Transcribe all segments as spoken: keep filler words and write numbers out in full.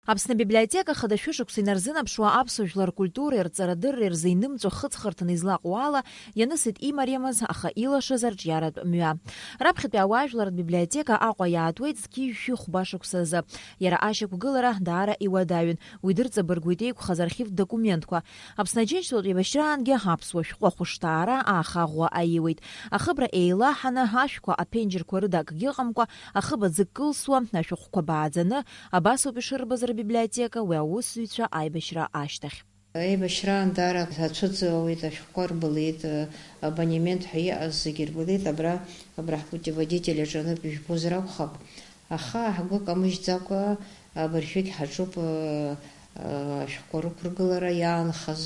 Аԥсны абиблиотека хада шәышықәса инарзынаԥшуа аԥсуа жәлар ркультуреи рҵарадырреи рзы инымҵәо хыҵхырҭаны излаҟоу ала, ианысит имариамыз, аха илашаз арҿиаратә мҩа. Раԥхьатәи ауаажәларратә библиотека Аҟәа иаатуеит зқьи жәшәи хәба шықәса азы. Иара ашьақәгылара даара иуадаҩын, уи дырҵабыргуеит еиқәхаз архивтә документқәа. Аԥсны Аџьынџьтәылатә еибашьраангьы аԥсуа шәҟәы ахәышҭаара аахаӷәӷәа аиуеит. Ахыбра еилаҳаны, ашәқәа аԥенџьырқәа рыда акгьы ыҟамкәа, ахыб аӡы кылсуа, ашәҟәқәа бааӡаны, абас ауп ишырбаз рбиблиотека уи аусзуҩцәа аибашьра ашьҭахь. Аибашьраан даара ацәыӡ ауеит, ашәҟәқәа рбылеит, абонемент ҳәа иҟаз зегьы рбылеит, абра, абра ҳпутеводитель аҿы анык ижәбозар акәхап. Аха ҳгәы камыжьӡакәа абыржәгь ҳаҿуп, ашәҟәқәа рықәыргылара иаанхаз,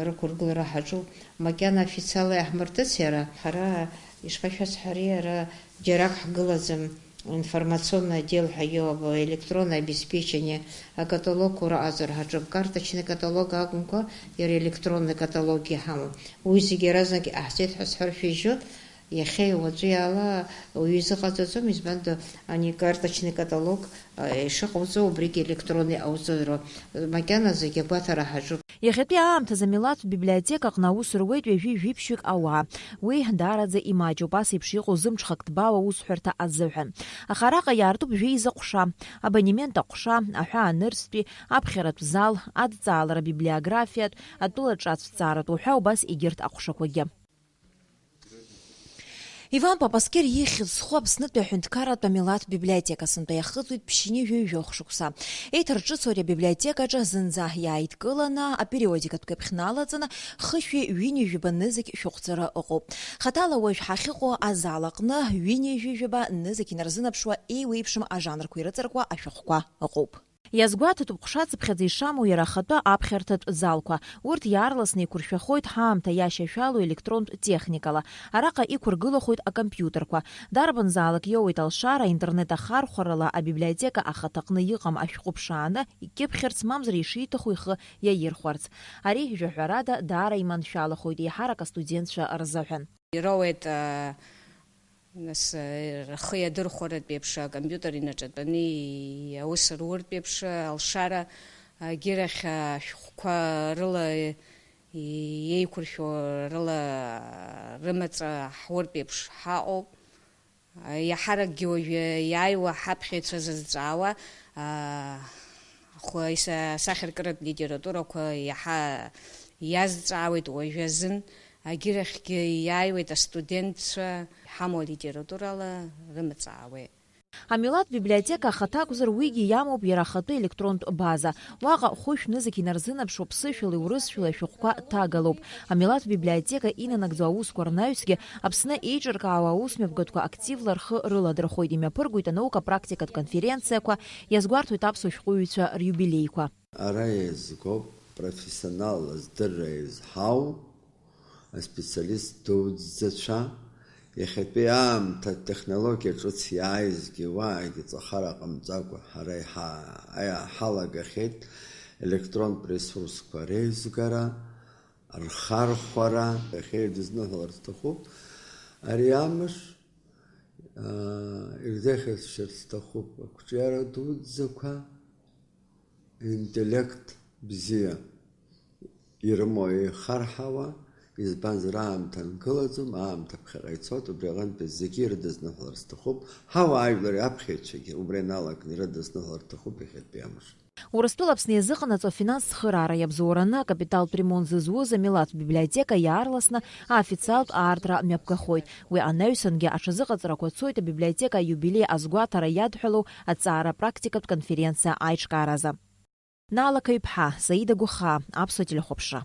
рықәыргылара ҳаҿуп. Макьана официалла иаҳмыртыц иара. Ҳара, ишԥашәасҳәари, ара џьарак ҳгылаӡам. Информационный отдел ҳәа иоуп, электронное обеспечение, акаталогқәа рыҟаҵара ҳаҿуп. Карточный каталог акәымкәа, иара электронный каталоггьы ҳамоуп. Уи зегьы иаразнак иҟаҳҵеит ҳәа сҳәар шәыжьу, иахьеи уаҵәи ала уаҩы изыҟаҵаӡом, избанзар, ани карточный каталог, а, ишыҟауҵо, убригьы электронный иҟауҵозароуп. Макьана зегьы агәаҭара ҳаҿуп. Иахьатәи аамҭазы амилаҭтә библиотека аҟны аус руеит ҩажәи жәиԥшьҩык ауаа. Уи даараӡа имаҷуп, ас еиԥш иҟоу зымҽхак ҭбаау аусҳәарҭа азыҳәан. Аха араҟа иаартуп жәеиза ҟәша, абонемент аҟәша, аҳәаанырцәтәи, аԥхьаратә зал, адҵаалара библиографиатә, атәылаҿацә ҵааратә уҳәа убас егьырҭ аҟәшақәагьы. Иван Папаскер ихьӡ зху Аԥснытәи аҳәынҭқарратә амилаҭтә библиотека сынтәа иахыҵуеит ԥшьынҩажәи жәохә шықәса. Еиҭарҿыцу ари абиблиотекаҿы зынӡа иааидкыланы, апериодикатә каԥхьны алаҵаны, хышәи ҩынҩажәаба нызқь шәҟәҵара ыҟоуп. Хаҭала уажә ҳахьыҟоу азал аҟны ҩынҩажәи жәаба нызқь инарзынаԥшуа еиуеиԥшым ажанрқәа ирыҵаркуа ашәҟәқәа ыҟоуп. Иазгәаҭатәуп ҟәшацыԥхьаӡа ишамоу иара ахатәы аԥхьарҭатә залқәа. Урҭ иаарласны еиқәыршәахоит ҳаамҭа иашьашәалоу електронтә техникала. Араҟа иқәыргылахоит акомпиутерқәа. Дарбанзаалак иоуеит алшара, аинтернет ахархәарала абиблиотека ахаҭаҟны иҟам ашәҟәы ԥшааны икьыԥхьырц, мамзар ишиҭаху ихы иаирхәарц. Ари, жәаҳәарада, даара иманшәалахоит, еиҳарак астудентцәа рзыҳәан. Ироуеит, а, Нас, э, рхы иадырхәаратә еиԥш, акомпиутер инаҿатәаны и-, аус руртә еиԥш, алшара, агьырахь ашәҟәқәа рыла и-, еиқәыршәо рыла рымаҵ ҳуртә еиԥш ҳаҟоуп. Иаҳаракгьы уажәы иааиуа ҳаԥхьаҩцәа зызҵаауа, а, хәы аса-, асахьаркыратә литературақәа иаҳа иазҵаауеит уажәы азын. Агьырахьгьы иааиуеит астудентцәа, иҳамоу алитературала рымаҵ аауеит. Амилаҭ библиотека ахаҭа акәзар, уигьы иамоуп иара ахатәы електронтә база. Уаҟа хәышә нызқь инарзынаԥшуа ԥсышәалеи урысшәалеи ашәҟәқәа ҭагалоуп. Амилаҭ библиотека инанагӡо аусқәа рнаҩсгьы Аԥсны еиҿыркаауа аусмҩаԥгатәқәа активла рхы рыладырхәоит, имҩаԥыргоит анаука-практикатә конференциақәа, иазгәарҭоит аԥсуа шәҟәыҩҩцәа риубилеиқәа. Ара еизгоуп профессионалла здырра изҳау аспециалист дуӡӡацәа, иахьатәи аамҭа атехнологиа ҿыц иааизгьы уаагьы ҵахара ҟамҵакәа, ҳара иҳа-, иҳалагахьеит електронтә ресурсқәа реизгара, рхархәара, иахьа ирдызныҳәалар сҭахуп, ари амш, аа, ирзеиӷьасшьар сҭахуп ақәҿиара дуӡӡақәа, интеллект бзиа ирымоу еихарҳауа, избанзар, аамҭа нкылаӡом, аамҭа ԥхьаҟа ицоит, убри аҟынтәи зегьы ирыдызныҳәалар сҭахуп, ҳауаажәлари аԥхьаҩцәагьы убри иналаган ирыдызныҳәалар рҭахуп иахьатәи амш. Урыстәыла Аԥсны иазыҟанаҵо афинанс цхыраара иабзоураны акапиталтә ремонт зызуз амилаҭ библиотека иаарласны аофициалтә аартра мҩаԥгахоит. Уи анаҩсангьы аҽазыҟаҵарақәа цоит абиблиотека аиубилеи азгәаҭара иадҳәалоу аҵаара практикатә конференциа аиҿкааразы. Наала Қаҩԥҳа, Саида Гәыхаа, Аԥсуа телехәаԥшра.